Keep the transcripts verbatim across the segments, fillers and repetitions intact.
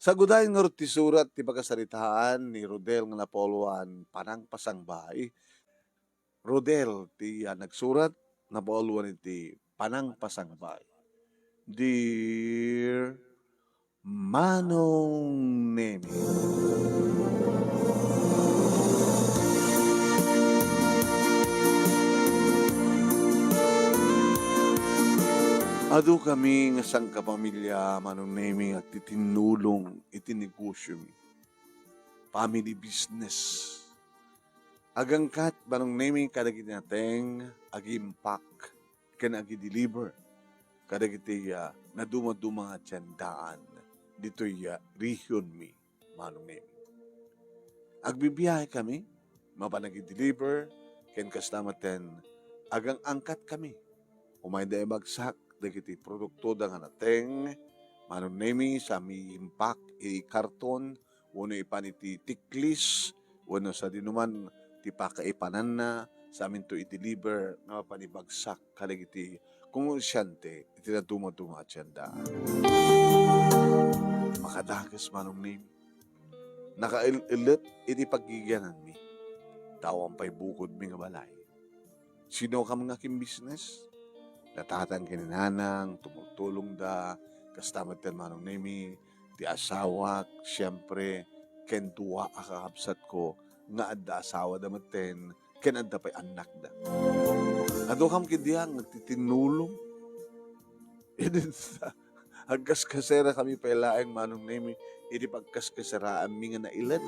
Sagudayen ngarud ti surat ti pakasaritaan ni Rodel nga napauluan Panangpasangbay. Rodel ti, ah, nagsurat, napauluan iti Panangpasangbay. Dear Manong Nemi. Adu kami nga sangkapamilya, Manong Nemi, nga agtitinnulong iti negosiomi. Family business. Agangkat, Manong Nemi, kadagiti nateng, agimpak, ken agideliver kadagiti, ah, nadumaduma nga tiendaan ditoy, ah, regionmi, Manong Nemi. Agbibiyahe kami, mapan agideliver, ken kasta metten, agang-angkat kami. Umayda ibagsak dagiti produktoda nga nateng, Manong Nemi, sa impak iti karton, wenno ipan iti tiklis, wenno sadinoman ti pakaipananna, sa aminto i-deliver nga mapan ibagsak kadagiti komersiante iti nadumaduma a tienda. Makadakes, Manong Nemi. Nakail-illet iti paggigiananmi. Awan pay bukodmi nga balay. Sinokam nga akin-business? Natatang ken ni nanang, tumultulongda, kasta met ken Manong Nemi, ti asawak, siempre, ken dua a kakabsatko nga adda asawada metten, ken adda pay annakda. Adu kam ken diak nga agtitinnulong? Idi sa, agkaskasera kami pay laeng, Manong Nemi, iti pagkaskaseraanmi nga nailet.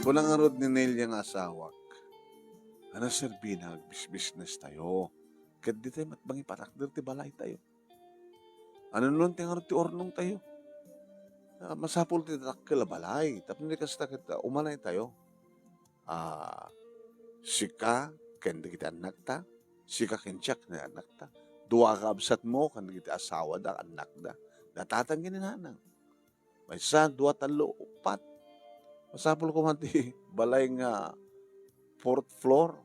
Kuna ngarud ni Nelia nga asawak, a naserbina, agbisbisnestayo, ket ditay met mangipatakder ti balaytayo. Ano ngarud ti, ngarud ti urnongtayo? Ah, masapul ti dakkel a balay, tapno di kasta ket, ah, umanaytayo. Ah, sika ken dagiti annakta, sika ken siak ken annakta, dua a kabsatmo ken dagiti asawada, annakda, natatang ken ni nanang. Maysa, dua, tallo, uppat. Masapul koma ti balay nga fourth floor,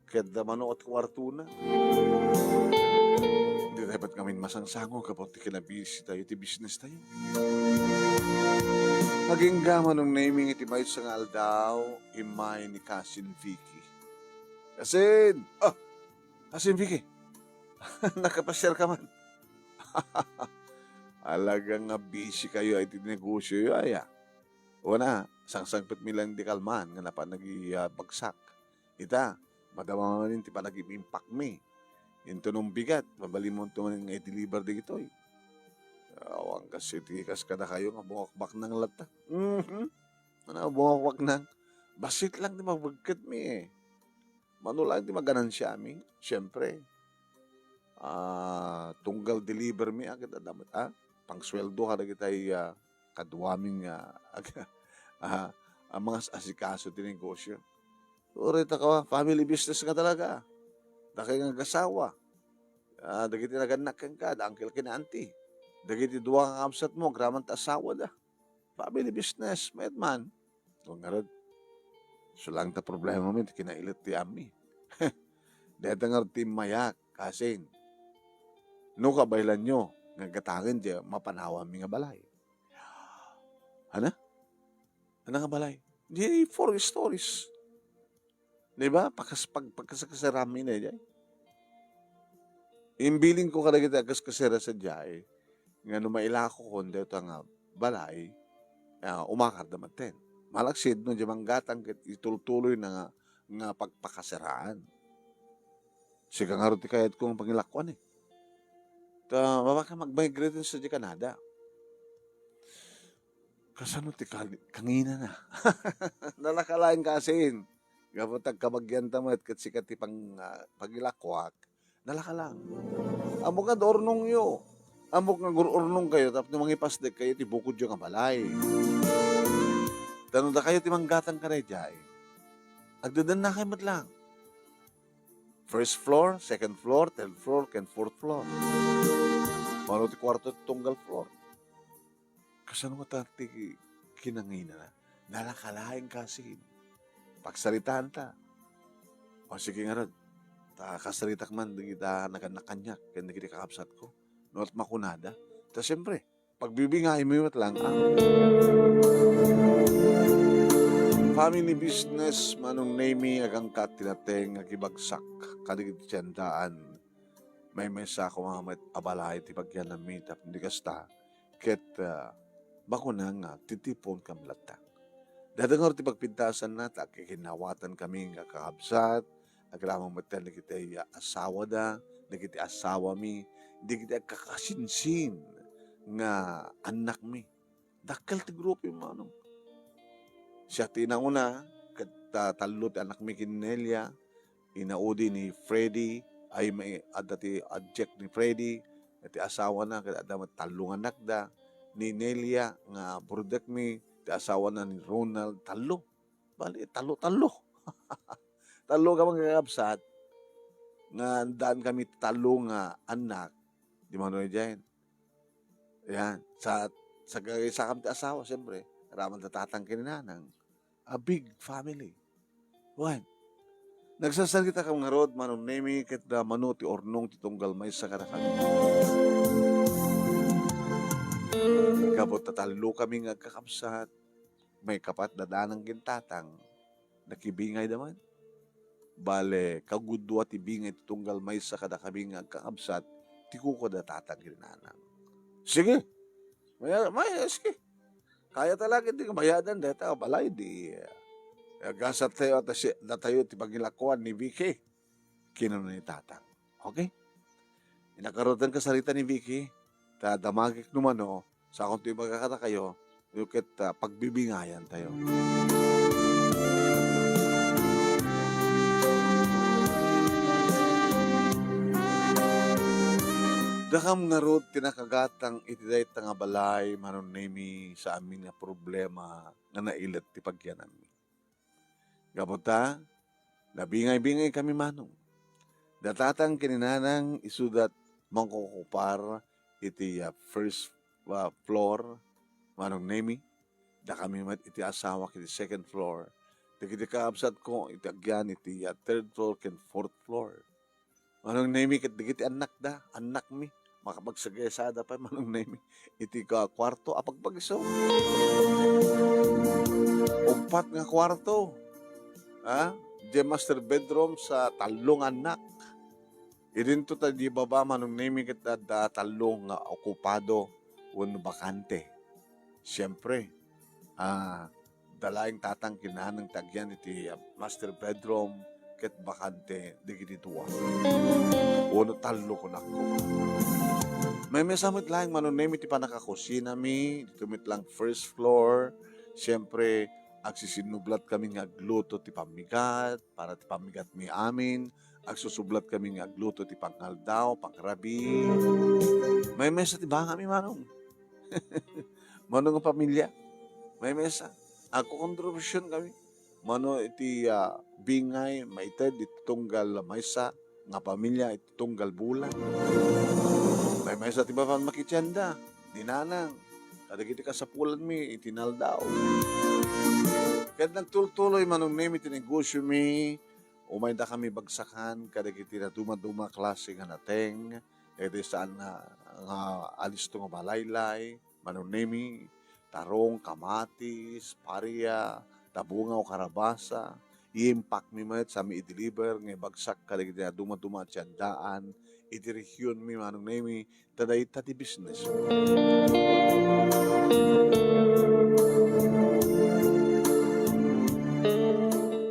ket mano ti kuartona. Di dapat kami masangsango gapu ti kinabisitayo, ti business tayo. Agingga, Manong Nemi, iti maysa nga aldaw, immay ni Cousin Vicky. Cousin! Ah! Cousin Vicky! Nakapasiar ka man. Alaga nga busy kayo iti negosyo yo, aya. Una, sangsangpetmi lang di kalman nga napan nagi-, ah, bagsak. Ita, madama manen ti panagim-impakmi. Intono bigat, mabalinmonto manen nga i-deliver dagitoy. Awan kas iti kas kadakayo nga bungakbaknang latta. Mhm. Ano, bungakbaknang? Bassit lang ti mabagketmi, eh. Mano lang ti maganansiami, siempre. Ah, tunggal deliver mi, ah, ket adda met, ah, pangsueldo kadagitay, ah, kaduami nga, ah, ah, mga asikaso ti negosyo. Uray ta ka, family business nga talaga. Dakay nga agasawa. Ah, dagiti nagannak kenka, da uncle ken auntie. Dagiti dua nga kabsatmo, agraman ta asawada. Family business, mayat man. O ngarud, isu lang ta problema mi, ti kinailet ti ammi. Deta ngarud ti immayak, kasin. No kabaylanyo, nga gatangen ti mapanawanmi nga balay. Ana? Ana nga balay? Di four stories. Di ba? Pakas-, pag-, pagkaskasarami na diay. Imbilinko kadagiti agkaskasera sadiay, nga no mailakokon dayta nga balay, ah, umakarda metten. Malaksid no diay manggatang ket itultuloyna nga, nga pagpakasaraan. Sika ngarud ti kayatko nga pangilakuan, eh. Ta, mabaka mag-migrate sadiay Canada. Kasano ti kal-, kanginana? Nalaka laeng kasin. Gapu ta agkabagianta met ket sika ti pang-, ah, pangilakuak. Nalaka lang. Ammok nga urnongyo. Ammok nga gur-urnong kayo tapno mangipasdek kayo ti bukodyo nga balay. Ta no dakayo ti manggatang kadaydiay, agdedennakayo met lang. First floor, second floor, third floor, ken fourth floor. Mano ti kuarto ti tunggal floor? Kasano ngata ti kinanginana? Nalaka laeng kasin. Pagsaritaanta. O, sige ngarud. Ta kasaritak man dagita nagannak kaniak ken dagiti kakabsatko. No, at makunada. Ta siyempre, Pagbibingaymi met lang, ah. Family business, Manong Nemy, agangkat ti nateng nga agibagsak kadagiti tiendaan. Maymaysa koma met a balay ti pagyanammi tapno di kasta, ket, ah, bakuna nga titipunkami latta. Dayta ngarud ti pagpintasanna, ta agkikinnawatanmi nga kakabsat, agraman met dagiti asawada, dagiti asawami, dagiti agkakasinsin nga annakmi. Dakkel ti grupo, manong. Siak ti nauna, ket, ah, tallo ti annakmi ken ni Nelia, inaudi ni Freddy, ay, may, adda ti object ni Freddy, ti asawana, ket adda met tallo nga annakda, ni Nelia nga burudekmi, ti asawana ni Ronald, tallo. Bali, tallo, tallo. Tallo kami nga kakabsat, nga daankami tallo nga annak, di mano diay. Yan. Sa, sa gagaysakam ti asawa, siyempre, aramidda tatang ken ni nanang. A big family. Wen, nagsarsaritakam ngarud, Manong Nemy, ket da mano ti urnong ti tunggal maysa kadakami. Gapu ta tallokami nga agkakabsat, maikapat da nanang ken tatang, nakibingayda man. Bale, kagudua ti bingay ti tunggal maysa kadakami nga agkakabsat, ti kukuada tatang ken ni nanang. Sige. Maya-, maya-, sige. Kayata laeng ti nga mayadan dayta a balay, di, eh, gasat tayo at si-, datayo ti pangilakuan ni Vicky. Kinuna ni tatang. Okay? Inakarutan kasarita ni Vicky, ta damagek no mano, sakon ti ibaga kadakayo, no ket, ah, pagbibingayan tayo. Dakam ngarud ti nakagatang iti dayta nga balay, Manong Nemy, sa amin nga problema nga nailet ti pagyanammi. Gapu ta, nabingay-bingay kami, manong. Da tatang ken ni nanang isuda ti mangokupar iti, ah, first, ah, floor, Manong Nemy. Dakami met iti asawak iti second floor. Dagiti kakabsatko iti agyan iti, ah, third floor ken fourth floor. Manong Nemy, ket dagiti annakda, annakmi, makapagsagaysada pay, Manong Nemy, iti ka-, kuarto a pagpagiso. Uppat nga kuarto. Ha? Diay master bedroom sa tallo nga annak. Idinto ta di baba, Manong Nemy, ket adda tallo nga okupado wenno bakante. Siempre, ah, da laeng tatang ken ni nanang ti agyan iti, ah, master bedroom ket bakante dagiti dua. Wenno tallo, kunakko. Maymaysa met laeng, Manong Nemy, ti pannakakusinami, dito met lang first floor. Siempre, agsisinnublatkami nga agluto ti pammigat para ti pammigatmi amin. Agsusublatkami nga agluto ti pangaldaw, pangrabii. Maymaysa ti bangami, manong. Mano nga pamilia? Maymaysa. Agkokontributionkami. Mano iti, ah, bingay, maited iti tunggal maysa nga pamilia iti tunggal bulan. Maymaysa ti mapan makitienda, ni nanang, kadagiti kasapulanmi iti naldaw. Ket nagtultuloy, Manong Nemy, ti negosiomi, umaydakami bagsakan kadagiti naduma-duma klase nga nateng, dagiti saan nga, nga alisto nga malaylay, Manong Nemy, tarong, kamatis, paria, tabungaw, karabasa. Iimpakmi met sa mi i-deliver nga ibagsak kadagiti naduma-duma a tiendaan iti regionmi, Manong Nemy, ta dayta ti business.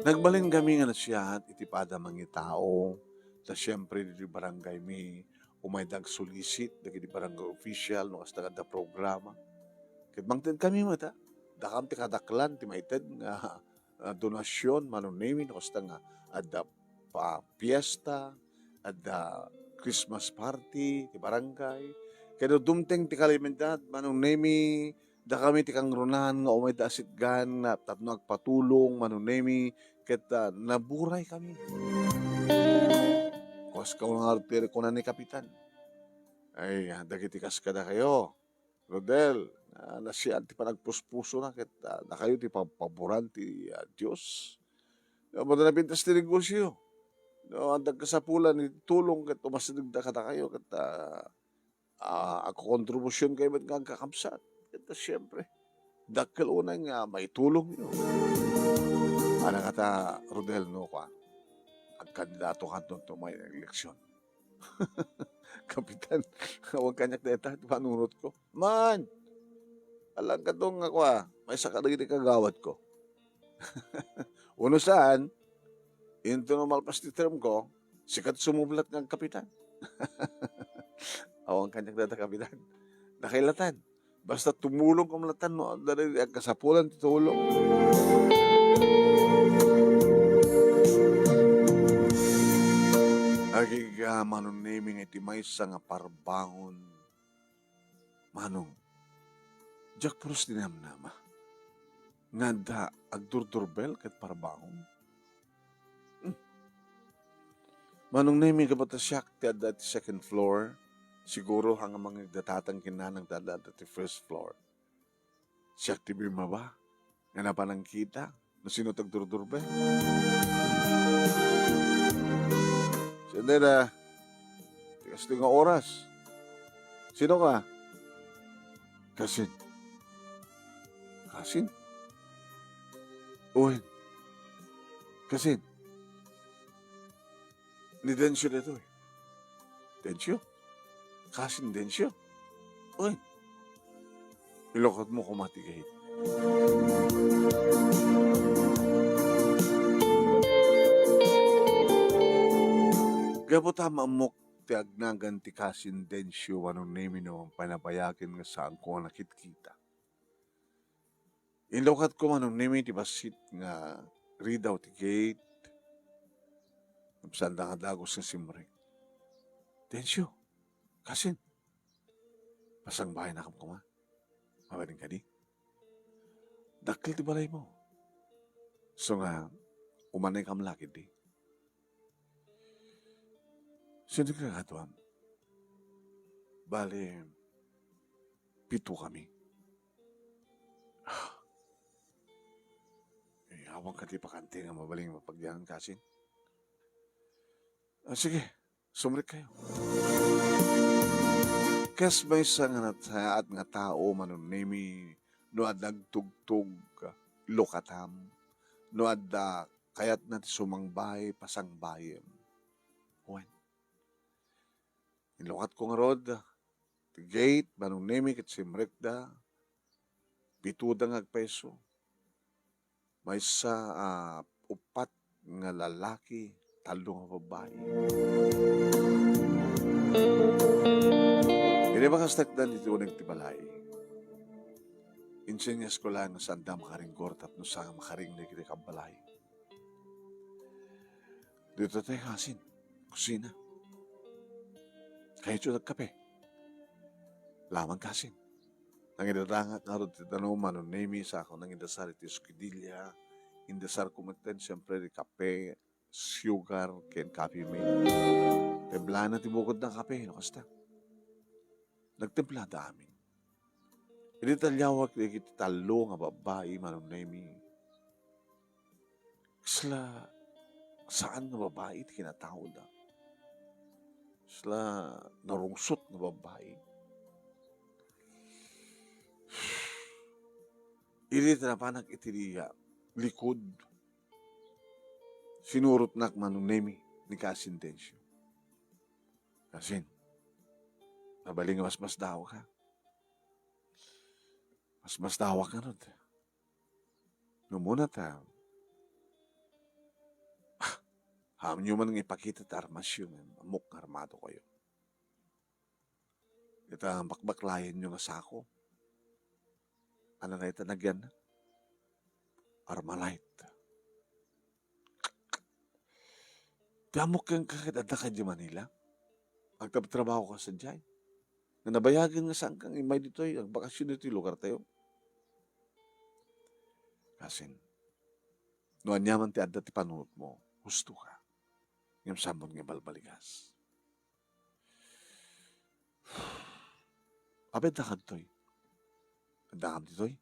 Nagbalinkami nga nasiat iti pada mangitao, ta siempre, ditoy barangaymi, umayda agsulisit dagiti barangay official no kasta nga adda programa. Ket mangtedkami met, a, dakam ti kadaklan ti maited nga, ah, donasyon, Manong Nemy, no kasta nga adda pa-, fiesta, adda Christmas party ti barangay. Ket no dumteng ti kalamidad, Manong Nemy, dakami ti kangrunaan nga umayda a sitgan tapno agpatulong, Manong Nemy, ket, ah, naburaykami. Kas-, kuna nga ti kuna ni Kapitan, ay, ah, dagiti kas kadakayo, Rodel, ah, nasian ti panagpuspusona ket, ah, dakayo ti paboran ti, ah, Dios. No, mano napintas ti negosio. No, adda kasapulan iti tulong ket umasidegda kadakayo ket, ah, ah, agkokontribusion kayo met nga agkakabsat. Ket siempre, dakkel unay nga maitulongyo. Ano kata, Rodel, no, kua? Agkandidato kanto to may eleksyon. Kapitan, awan kaniak dayta ti panunotko. Man! Alang kadto nga kua, maysa kadagiti kagawad ko. Uno saan, into no malpas ti term ko, sika ti sumublat nga agkapitan. Awan kaniak dayta, kapitan. Nakailatan. Basta tumulong ka man latta no adda daydi agkasapulan ti tulong. Agingga, Manong Nemy, nga iti maysa nga parbangon, Manong, diak puros ti namnama nga adda agdurdurbel ket parbangon. Hmm. Manong Nemy, gapu ta siak ti adda iti second floor, siguro haan nga mangngeg da tatang ken nanang ti adda iti first floor. Siak ti bimmaba nga napan nangkita no sino ti agdurdurbel. Sandada, ti kastoy nga oras. Sino ka? Kasin. Kasin? Uwen. Kasin? Ni Dencio daytoy. Dencio? Kasin Dencio? Uy, ilukatmo koma ti gate. Gapu ta maammok ti agnagan ti kasin Dencio, Manong Nemy, no pay nabayagen nga saanko nga nakitkita. Inlukatko, Manong Nemy, ti bassit nga ridaw ti gate. Saan da nga dagus nga simrek. Dencio, kasin, pasangbayenakam koma. Mabalin kadi? Dakkel ti balaymo. So nga, umanaykam la ketdi. Sino ti kakaduam? Bale, pito kami. Eh, awan kadi bakante nga mabalin nga mapagyanan, kasin? Ah, sige, sumrekkayo. Kas maysa nga nasayaat nga tao, Manong Nemy, no adda agtugtog, lukatam. No adda kayatna ti sumangbaye, pasangbayem. Wen. Inlukatko ngarud ti gate, Manong Nemy, ket simrekda. Pitoda nga agpayso. Maysa a uppat nga lalaki, tallo nga babbai. Idi makastekdan iti uneg ti balay, insenyasko laeng nga saanda makaringgor tapno saan nga makaringna iti kabbalay. Ditoy ti kasin, kusina. Kayatyo ti agkape? Laman kasin. Nangidatangak ngarud ti danum, Manong Nemy, sako nangidasar iti eskudelia. Indasarko metten, siempre, ti kape, sugar, ken Coffee Mate. Timplaenna ti bukodna a kape, no kasta. Nagtimplada amin. Idi taliawak dagiti tallo nga babbai, Manong Nemy, kasla saan nga babbai ti kinataoda. Kasla narungsot nga babbai. Idi napanak iti likud, sinurotnak, Manong Nemy, ni Kasin Dencio. Kasin, mabalin nga masmasdawak, ha? Masmasdawak ngarud. No umuna ta, ah, haanyo man nga ipakita ti armasyo, ngem ammok nga armadokayo. Ita bakbaklayanyo nga sako. Ano nga ita nagyan? Armalite. Ti ammok kenka ket adda ka idiay Manila. Agtabtrabaho ka sadiay. Nga nabayagen nga saan kang immay ditoy, agbakasyon ditoy lugartayo. Kasin, no aniaman ti adda ti panunotmo, husto ka. Ngem saanmo nga ibalbaligas. Apay adda kadtoy? Adda kam ditoy?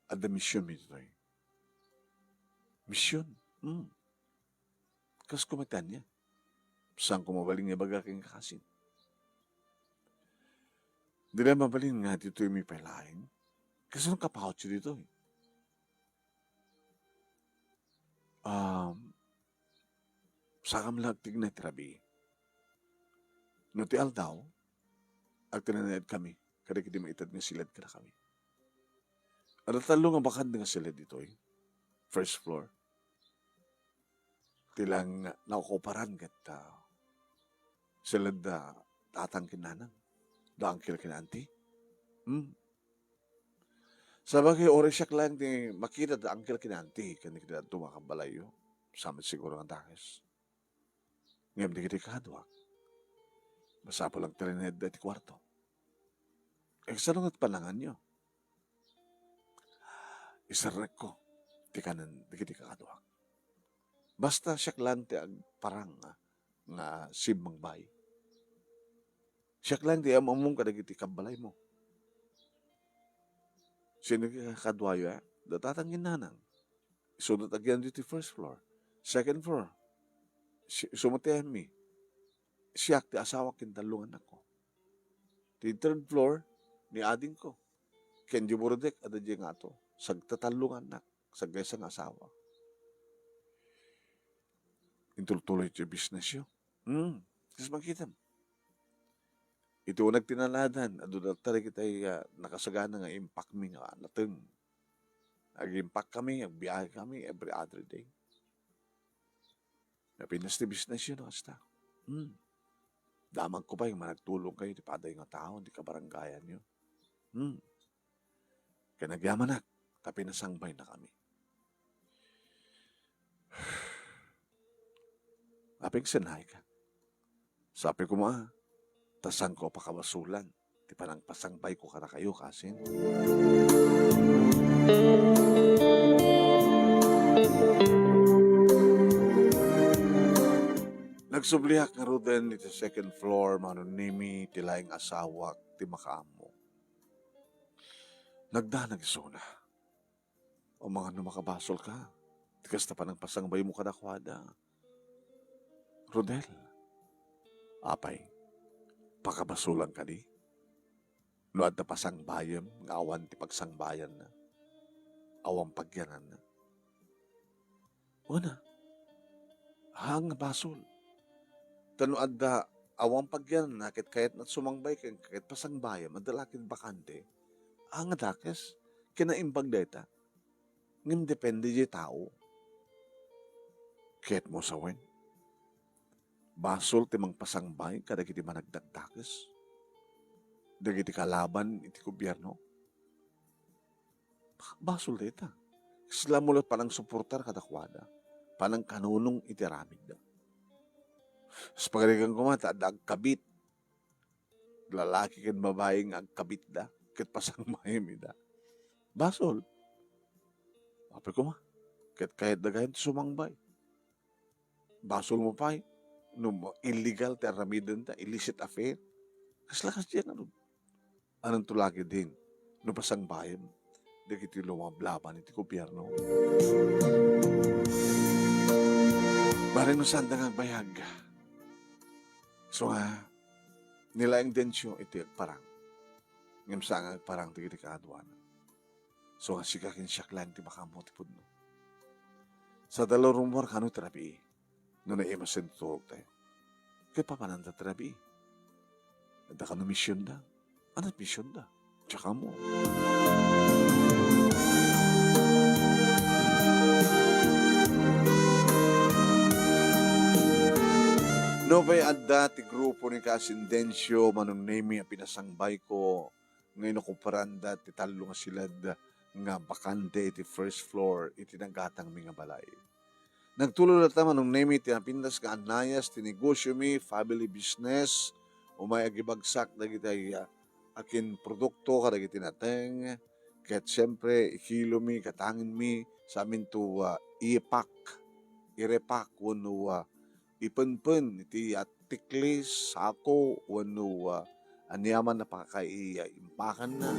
Adda misionmi ditoy. Mision? Hmm. Kas kumitanya? Saan ko mabalin nga ibaga kenka, Kasin? Dina mabalin nga ditoy mi pay laeng. Kasano kapawatyo ditoy? Um, saka met la agtignay ti rabii. No ti aldaw, agtinaed kami kadagiti maited nga siled kadakami. Adda tallo nga bakante nga siled ditoy. First floor. Ti lang naokuparan ket, ah, siled da tatang ken nanang. Da uncle ken auntie. Hmm. Sabagay, uray siak laeng ti makita da uncle ken auntie ken dagiti dadduma a kabbalayyo. Sa met siguro nga dakes. Ngem dagiti kaduak, masapul a agtinaedda iti kuarto. Kasano nga pananganyo? Iserrekko ti kanen dagiti kaduak. Basta siak laeng ti agparang nga, nga simmang bayi. Siak laeng ti am-ammom kadagiti kabbalaymo. Sino ti kakaduayo, eh? Da tatang ken nanang. Isu met agyan ditoy first floor, second floor. Si-, isu met ti ayanmi. Siak ti asawak ken tallo nga annakko. Ti third floor, ni adingko. Ken di burudek, adda diay ngato. Sagtatallo nga annak, sagmaysa nga asawa. Intultuloy ti businessyo. Hmm, kas makitam. Iti uneg ti naladan, adu dagiti, ah, nakasagana nga impakmi nga nateng. Ag-impakkami, agbiahekami every other day. Napintas ti businessyo no kasta. Hmm. Damagko pay nga managtulongkayo ti padi nga tao, ti kabarangayanyo. Hmm. Ken agyamanak, ta pinasangbaynakami. Apigsennaika. Sapay koma, ta saanko a pakabasolan ti panangpasangbayko kadakayo, kasin. Nagsubliak ngaruden iti second floor, Manong Nemi, ti laeng asawak ti makaammo. Nagdanag isuna. Amangan no makabasolka ti kasta panangpasangbaymo kadakuada. Rodel, apay, pakabasolan kadi? No adda pasangbayem nga awan ti pagsangbayanna, awan pagyananna. Una, haan nga basol. Ta no adda awan pagyananna ket kayatna sumangbay ken ket pasangbayem, adda la ket bakante, haan nga dakes, kinaimbag dayta. Ngem depende diay tao. Kayatmo sawen, basol ti mangpasangbay kadagiti managdakdakes, dagiti kalaban iti gobierno? Basol dayta. Kasla met la panangsuportar kadakuada, panangkanunong iti aramidda. Kas pagarigan koma ta adda agkabit, lalaki ken babai nga agkabitda ket pasangbayem ida. Basol. Apay koma, ket kayatda gayam ti sumangbay. Basolmo pay no illegal ti aramidenda, illicit affair. Kasla kasdiay ngarud. Anonto la ketdin no pasangbayem dagiti lumablaban iti gobierno? Bareng no saanda nga agbayag. So nga, ni laeng Dencio iti agparang. Ngem saan nga agparang dagiti kaaduana. So nga, sika ken siak laeng ti makaammo ti pudno. Sa dalo rummuar kano ti rabii, no naimasen ti turogtayo. Ket papananda ti rabii? Adda kano misionda? Ano ti misionda? Tsaka mo. No pay adda ti grupo ni Kasindencio, Manong Nemi a pinasangbayko, nga inokuparanda ti tallo nga siled nga bakante iti first floor iti nagatangmi nga balay. Nagtuloy latta, Manong Nemi, ti napintas nga annayas ti negosiomi, family business, umay agibagsak dagiti, ah, akin produkto kadagiti nateng, ket siempre, ikilomi, gatangenmi, sa aminto, ah, ipak, irepak, wenno, ah, ipenpen iti, ah, tiklis, sako, wenno, ah, aniaman a pakaimpakanna.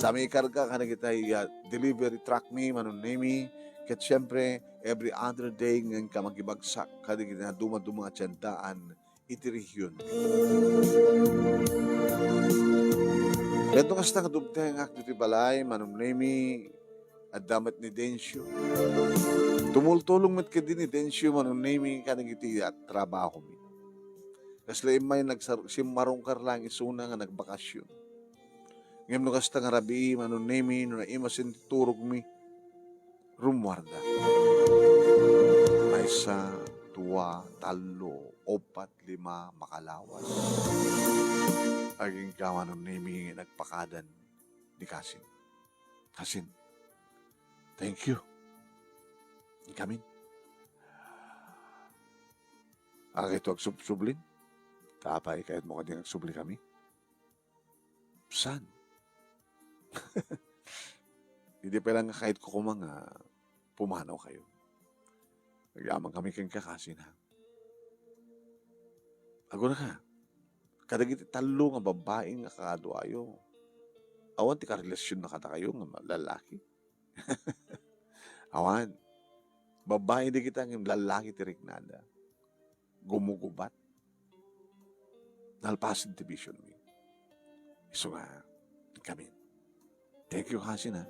Sa mi ikarga kadagiti, ah, delivery truck mi, Manong Nemi, ket siempre, every other day, ngem ka magibagsak kadagiti nadumaduma a tiendaan iti rehiyon. Ket no kasta nga dumtengak ditoy balay, Manong Nemi, adda met ni Dencio. Tumultulong met ketdi ni Dencio, Manong Nemi, kadagiti trabahomi. Kasla immay nagsar-, simmarungkar laeng isuna nga nagbakasyon. Ngem no kasta nga rabii, Manong Nemi, no naimasin ti turogmi, rummuarda. Maysa, dua, tallo, uppat, lima, makalawas. Agingga, Manong Nemi, nga nagpakadan ni Kasin. Kasin, thank you. Ikamin. Agay to agsubsublin. Tapay kayat mo kadi agsubli kami. Saan? Hindi pa lang kayat ko kuma nga pumanaw kayo. Nagyaman kami ken kakasin, ha? Aguna ka. Kadagiti tallo nga babbai nga kakaduayo, awan ti karelasyonna kadakayo nga ma-, lallaki? Awan. Babbai dagita ngem lallaki ti riknada. Gumugubat. Nalpasen ti vision mi. Isu nga, kamin. Thank you, Kasin, ha.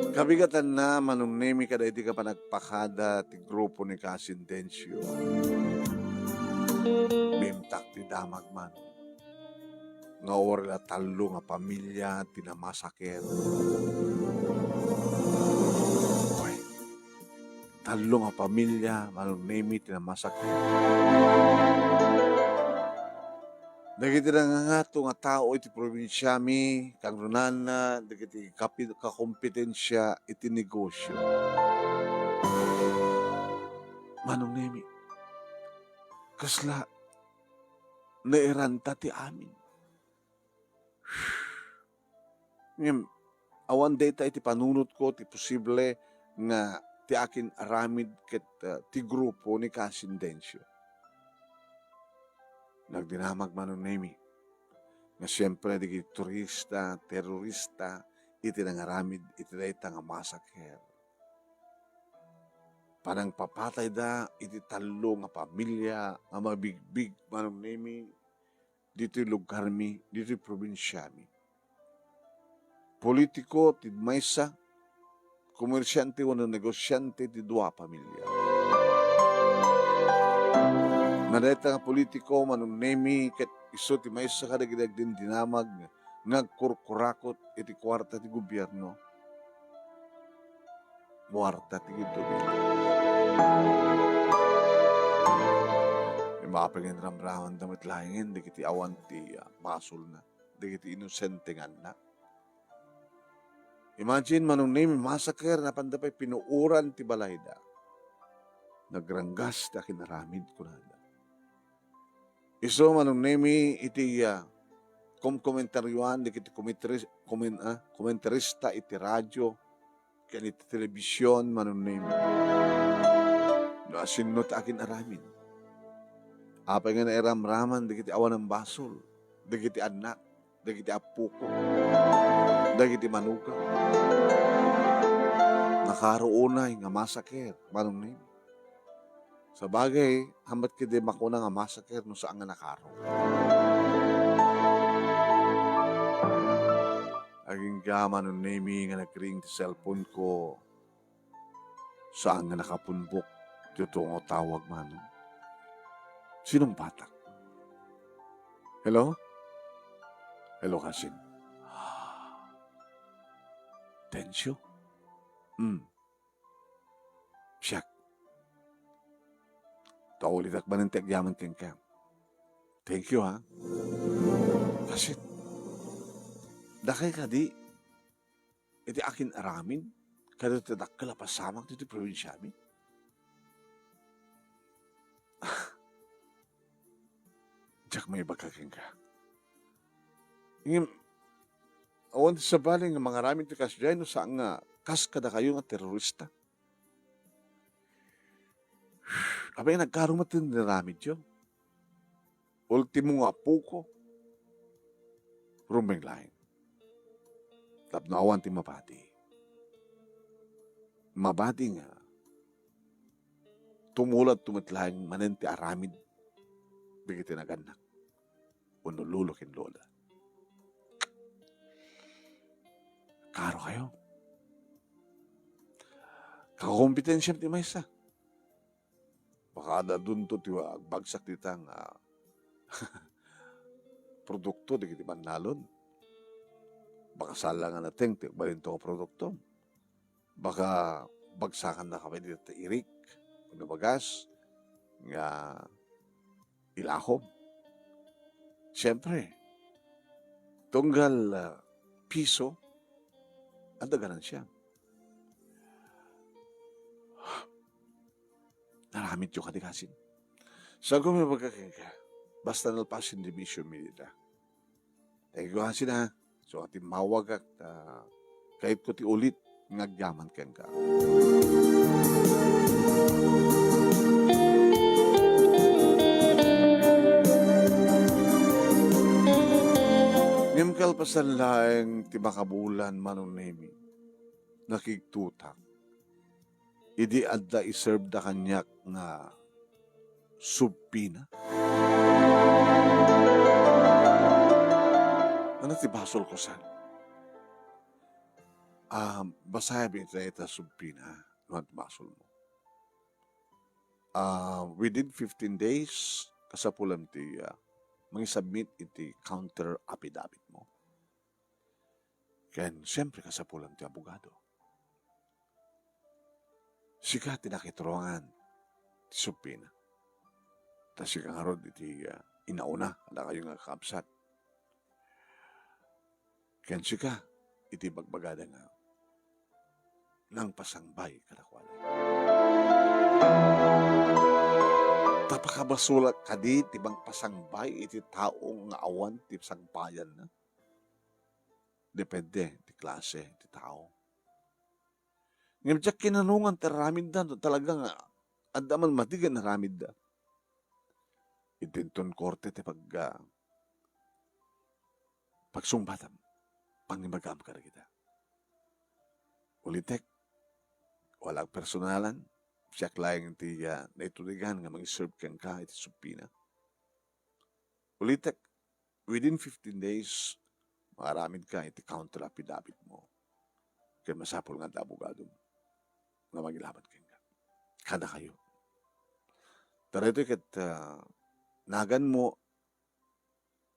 Kabigatanna, Manong Nemi, kadagiti kapanagpakada ti grupo ni Kasin Dencio. Bimtak ti damag man. Nga uray la tallo nga pamilia ti namasaker. Oy, tallo nga pamilia, Manong Nemi, ti namasaker. Dagiti nangangato nga tao iti probinsiami, kangrunanna dagiti kapi-, kakompetensia iti negosio. Manong Nemi, kasla nairanta ti amin. Ngem, awan dayta iti panunotko ti posible nga ti akin aramid ket, ah, ti grupo ni Kasin Dencio. Nagdinamag Manong Nemi nga siempre dagiti turista, terorista iti nangaramid iti dayta nga massacre. Panangpapatayda iti tallo nga pamilia nga mabigbig Manong Nemi ditoy lugarmi, ditoy probinsiami. Politiko ti maysa, komersiante wenno negosiante ti dua a pamilia. Nga dayta nga politiko, Manong Nemi, ket isu ti maysa kadagiti agdindinamag nga agkurkurakot iti kuarta ti gobierno. Kuarta ti gintubig. Imapay nga ramramanda met laengen dagiti awan ti, ah, basolna, dagiti inosente nga annak. Imagine, Manong Nemi, massacre, napanda pay pinuoran ti balayda. Nagranggas ti akin aramid, kunada. Isu, Manong Nemi, iti, ah, kom-, komentaryoan dagiti komentris-, komen-, ah, komentarista iti radio ken iti telebision, Manong Nemi. No asino ti akin aramid? Apay nga nairamraman dagiti awanan basol, dagiti annak, dagiti appuko, dagiti manugang? Nakaro unay nga massacre, Manong Nemi. Sabagay, hambat ketdi makuna nga massacre no saan nga nakaro. Agingga Manong Nemi nga nagring ti cellphone ko, saan nga nakapunbok ti utong a tawag, Manong. Sinong batak? Hello? Hello, Kasin. Tensyo? Hmm. Siak. Taulitak manen ti agyaman kenka. Thank you, ha? Kasit, dakay kadi iti akin aramid kadagiti dakkel a pasamak ditoy probinsiami? Diak maibaga kenka. Ngem, awan ti sabali nga mangaramid ti kasdiay no saan nga kas kadakayo nga terorista. Apay, nagkaro met ti inaramidyo. Ultimo nga apoko, rumbeng laeng. Tapno awan ti mabati. Mabati nga Tumulad to met laeng manen ti aramid dagiti nagannak wenno lolo ken lola. Karo kayo. Kakompetensiam ti maysa. Baka adda dunto ti agbagsak dita nga produkto dagiti bannalon. Baka saan la nga nateng ti agbalinto nga produkto. Baka bagsakannaka pay dita ti irik wenno bagas nga ilakom. Siempre, tunggal, ah, piso, adda ganansia. Naramidyo kadi kasin. Saanko nga ibaga kenka, basta nalpas ti division mi dita. Thank you, Hasin, ha. So, iti mawagak, ta kayatko ti ulit nga agyaman kenka. Ngem kalpasan laeng ti makabulan, Manong Nemi, nakigtutak idi adda iserveda kaniak nga subpoena. Ania ti basolko, sir? Ah, basaem ita, ita subpoena, no ania ti basolmo. Ah, within fifteen days, kasapulam ti, ah, mangisubmit iti counter affidavit mo. Ken, siyempre, kasapulam ti abogado. Sika ti nakiturongan ti subpoena. Ta sika ngarud iti, ah, inauna, kadakayo nga kakabsat. Ken sika iti bagbagada nga nangpasangbay kadakuada. Ta pakabasolak kadi ti mangpasangbay iti tao nga awan ti sangbayanna? Depende ti klase ti tao. Ngem diak kinanungan ti aramidda, no talaga nga adda man madi nga inaramidda. Inton korte ti pag-, ah, pagsungbatam, pangibagam kadagita. Ulitek, wala agpersonalan, siak laeng ti, ah, naitudigan nga mangiserve kenka iti subpoena. Ulitek, within fifteen days, maaramidka iti counter affidavit mo. Ken masapul nga adda abogadom nga mangilaban kenka. Kadakayo. Ta daytoy ket, ah, naganmo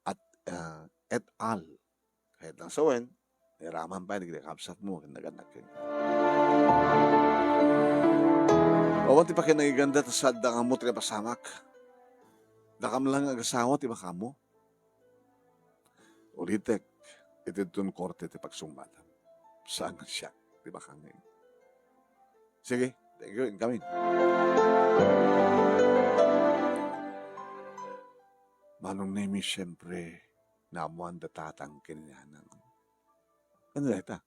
at, ah, et al. Kayatna nga sawen, nairaman pay dagiti kakabsatmo ken nagannak kenka. Awan ti pakinaiganda ta saanda nga ammo ti napasamak. Dakam laeng nga agasawa ti makaammo. Ulitek, iti inton korte ti pagsungbatam. Saan nga siak ti makangngeg. Sige, thank you, incoming. Manong Nemi, siyempre, naammoanda tatang ken ni nanang. Ania dayta?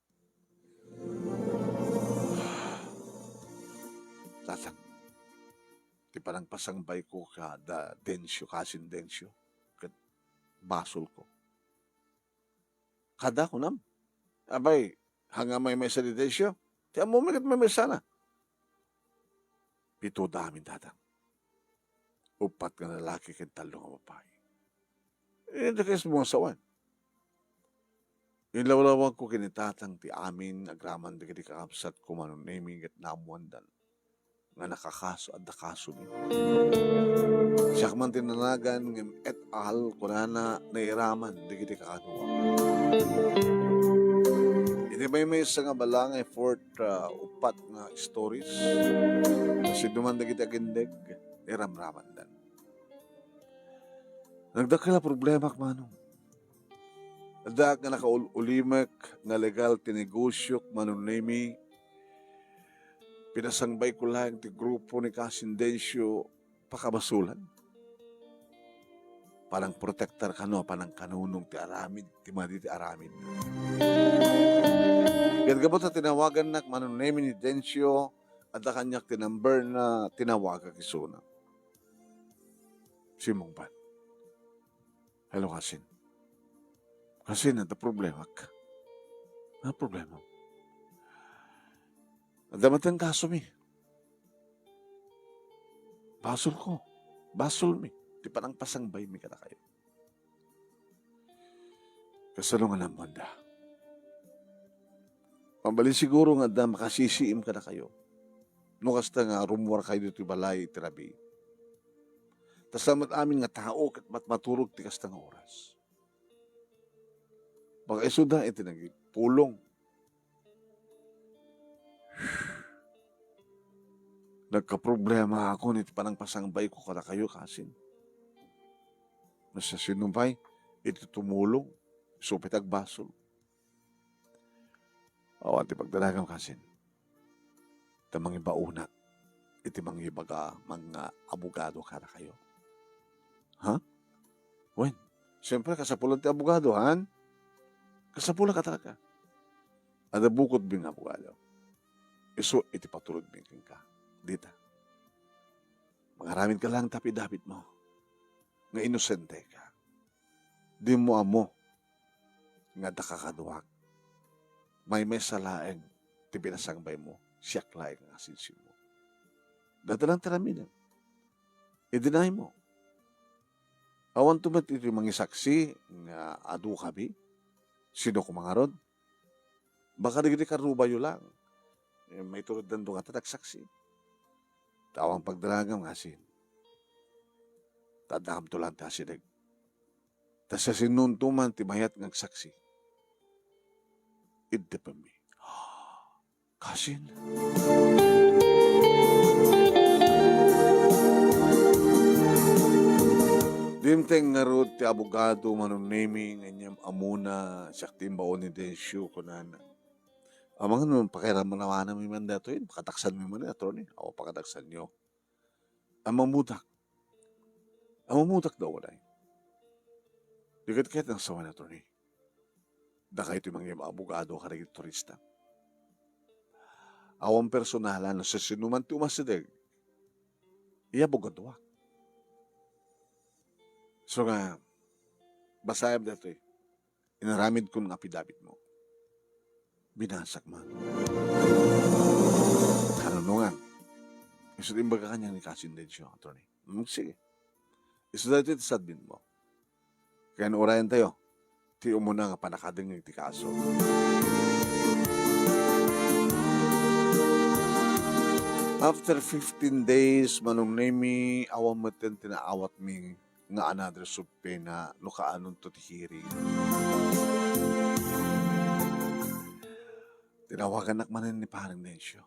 Tatang, ti panangpasangbayko kada Dencio, kasin Dencio, ket basolko. Kada kunam? Abay, haan nga maymaysa ni Dencio, ti ammomi ket maymaysana. Pito da amin, tatang. Uppat nga lalaki ken tallo nga babai. Eh, di kayo sumasawan. Inlawlawagko ken ni tatang ti amin agraman dagiti kakabsatko, Manong Nemi, ket naammoandan nga nakakaso, adda kasomi. Siak man ti nanagan ngem et al, kunana, nairaman dagiti kakaduak. Iti maymaysa nga bala nga effort, ah, uppat nga stories, sino man dagiti agindeg, iramramandan. Nagdakkel a problemak, Manong. Addaak nga nakaul-ulimek nga legal ti negosiok, Manong Nemi. Pinasangbayko laeng ti grupo ni Kasin Dencio pakabasolan. Panangprotektar kano, panangkanunong ti aramid, ti madi ti aramid. Ket gapu ta tinawagannak, Manong Nemi, ni Dencio, adda kaniak ti number na tinawagak isuna. Simmungbat. Hello, Kasin. Kasin, adda problemak. Ano problema? Adda met kasomi. Basolko. Basolmi ti panangpasangbaymi kadakayo. Kasano nga naammoanda? Mabalin siguro nga adda makasisiim kadakayo no kasta nga rummuarkayo ditoy balay iti rabii. Ta saan met amin nga tao ket matmaturog ti kasta nga oras. Baka isuda iti nagipulong. Nagkaproblemaakon iti panangpasangbayko kadakayo, kasin. Masasino pay iti tumulong, isu pay ti agbasol. Awan ti pagdaragam, kasin. Ta mangibaonak iti mangibaga nga abogado kadakayo. Ha? Wen, siyempre, kasapulan ti abogado, han? Kasapulan ka talaga. Adda bukodmi nga abogado. Isu iti patulodmi kenka. Dita. Mangaramid ka lang ti apidabitmo nga inosente ka. Dimo ammo nga adda kakaduak. Maymaysa laeng ti pinasangbaymo, siak laeng nga asinsinmo. Dadalan ti aramidem. I-deny mo. Awanto met iti mangisaksi nga adu kabi? Sino koma ngarud? Baka dagiti karrubayo lang. Eh, maiturod danto nga ta nagsaksi. Ta awan pagdaragam nga asin. Ta addakamto lang ti asideg. Ta siasinoto man ti mayat nga agsaksi, iddepemmi. Kasin. Dimteng ngarud ti abogado, Manong Nemi, nga inyam amuna, siak ti imbaon ni Dencio, kunana. Amangan no pakairamramananmi man datoy, pakadaksanmi man, attorney. Aw, pakadaksanyo. Ammamudak. Ammamudak da uray. Di ket ket ang sawan, attorney. Dakay ti mangyam abogado kadagiti turista. Awan personalan no sisino man ti umasideg. Iya abogadoak. So nga, basayam datoy. Inaramidkon nga apidabitmo. Binasak man. Kanunongan. Isu ti imbaga kaniak ni Kasin Dencio, attorney. Hmm, sige. Isu daytoy ti sadmitmo. Ken urayen tayo ti umuna nga pannakadengngeg ti kaso. After fifteen days, Manong Nemi, awan metten ti naawatmi nga another subpoena no kaanonto ti hearing. Tinawagannak manen ni Pareng Dencio,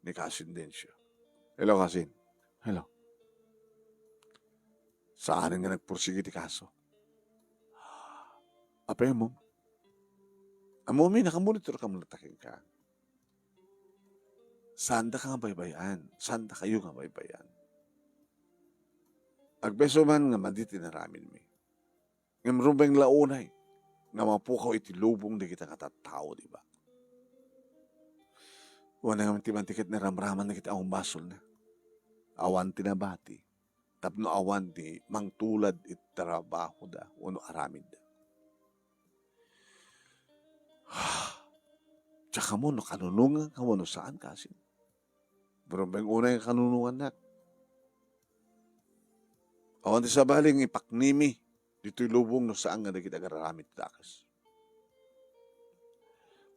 ni Kasin Dencio. Hello, Kasin. Hello. Saanen nga nagpursigi ti kaso. Apay mo? Amomi, nakamonitor ka man latta kenka. Saandaka nga baybay-an. Saandakayo nga baybay-an. Agpayso man nga madi ti inaramidmi. Ngem rumbeng la unay nga mapukaw iti lubong dagita nga tattao, di ba? Wana ngamin ti mantiket ni ramraman dagiti awan basolna. Awan ti nabati tapno awan ti mangtulad iti trabahoda wenno aramidda. Diak ammo no kanunongan ka wenno saan, Kasin. Pero beng unay nga kanunongannak. Awan ti sabali nga ipaknimi ditoy lubong no saan nga dagiti agararamid ti dakes.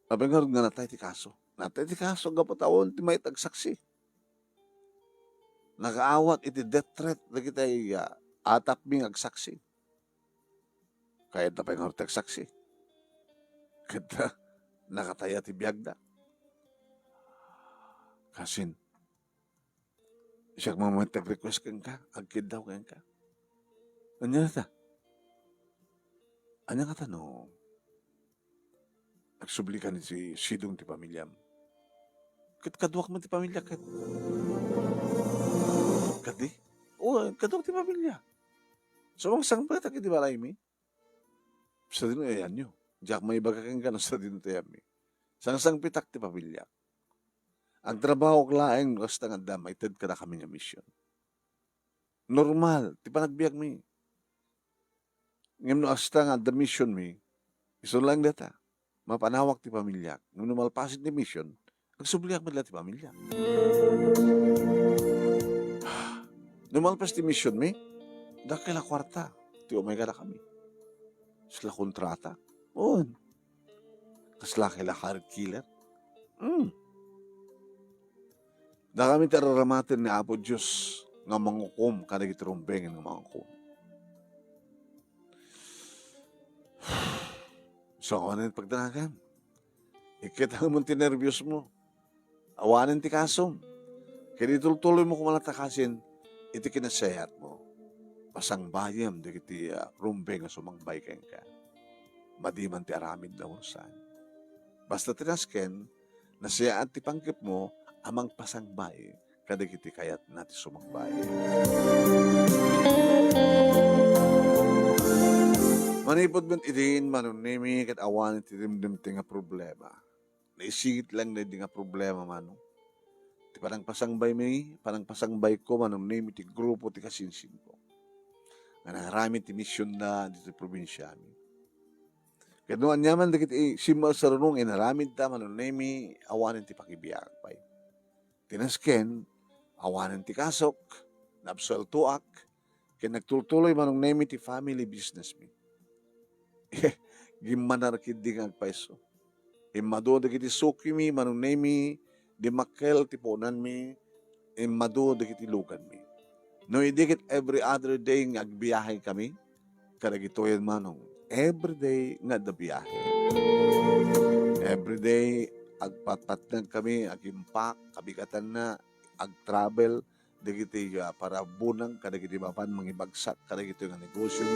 Apay ngarud nga natay ti kaso? Natay ti kaso gapu ta awan ti mayat agsaksi. Nakaawat iti death threat dagiti, ah, atapmi nga agsaksi. Kayatda pay ngarud ti agsaksi. Ket nakataya ti biagda. Kasin, siak man met ti ag-request kenka, agkiddaw kenka. Ania ta? Ania ngata no agsubli ka ni si Sidong ti pamiliam? Ket kaduak met ti pamiliak ket. Kadi? O, kaduak ti pamiliak. So, mangsangpetak iti balaymi. Sadino ti ayanyo? Diak maibaga kenka no sadino ti ayanmi. Sangsangpetak ti pamiliak. Agtrabahoak laeng no kasta nga adda maited kadakami nga mision. Normal ti panagbiagmi. Ngem no kasta nga adda misionmi, isu laeng dayta. Mapanawak ti pamiliak. Ngem no malpasen ti mision, agsubliak met la ti pamiliak. No malpas ti mission mi, dakkel a kuarta ti umay kadakami. Kasla kontrata. On. Kasla kila hard killer. Hmm. Dakami ti araramaten ni Apo Dios nga mangukom kadagiti rumbeng nga mangukom. So, ano yung pagdanagan? Ikit mo ti nerbios mo. Awanen ti kasom. Ket itultuloy mo koma latta kasin iti kinasayaat mo. Pasangbayem dagiti, ah, rumbeng nga sumangbay kenka. Madi man ti aramid na saan. Basta ti nasken, nasayaat ti panggep mo a mangpasangbay kadagiti kayatna ti sumangbay. Manipud met idin, Manong Nemi, ket awanen ti dimdem ti nga problema. Naisigit lang na di nga problema, Manong. Ti panangpasangbay mi, panangpasangbay ko, Manong Nemi, ti grupo ti kasinsin ko. Nga nangaramid ti mision na dito probinsia mi. Ket no aniaman dagiti simmarsarunong inaramid ta, Manong Nemi, awanen ti pakibiag pay. Ti nasken, awanen ti kasok, naabsueltoak, ket nagtultuloy, Manong Nemi, ti family business mi. Gimmanar ketdi nga agpayso. Immadu dagiti sukimi, Manong Nemi, dimmakkel ti puonanmi, immadu dagiti luganmi. No idi ket every other day nga agbiahe kami, kadagitoyen, Manong, every day nga adda biahe. Every day, agpatpatnag kami, agimpak, kabigatanna, agtravel, dagiti, ah, parabunang kadagiti mapan mangibagsak kadagitoy nga negosyo.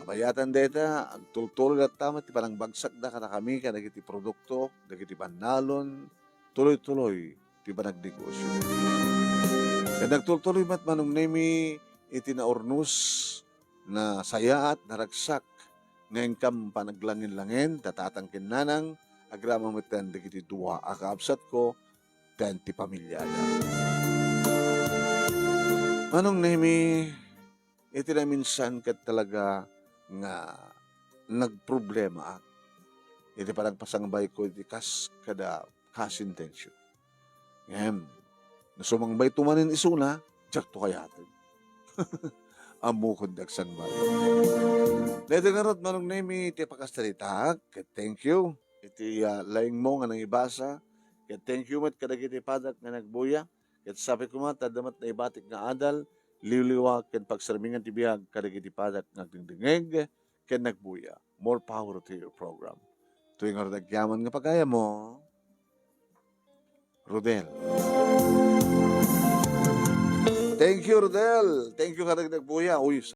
Kabayatan dayta, agtultuloy latta met ti panangbagsakda kadakami kadagiti produkto, dagiti bannalon, tuloy-tuloy ti panagnegosyo. Ket nagtultuloy met, Manong Nemi, iti naurnos, nasayaat, naragsak nga inkam panaglangin-langin, ta tatang ken nanang, agraman metten dagiti dua a kaabsatko, ken ti pamiliada. Manong Nemi, iti naminsan ket talaga nga nagproblemaak iti panagpasangbayko iti kas-, kada kasintensyo. Ngem, no sumangbayto manen isuna, diakto kayaten. Ammokon ti agsangbay. Daytoy ngarud, Manong Nemi, ti pakasaritaak, ket thank you. Iti, ah, laingmo nga nangibasa, ket thank you met kadagiti padak nga nagbuya. Ket sapay koma, ta adda met naibatik nga adal, liwliwa, ken pagsarmingan ti biag kadagiti padak nga agdengdengngeg ken nagbuya. More power to your program. Toy ngarud agyaman nga pagayammo, Rodel. Thank you, Rodel. Thank you kadagiti nagbuya. Uy,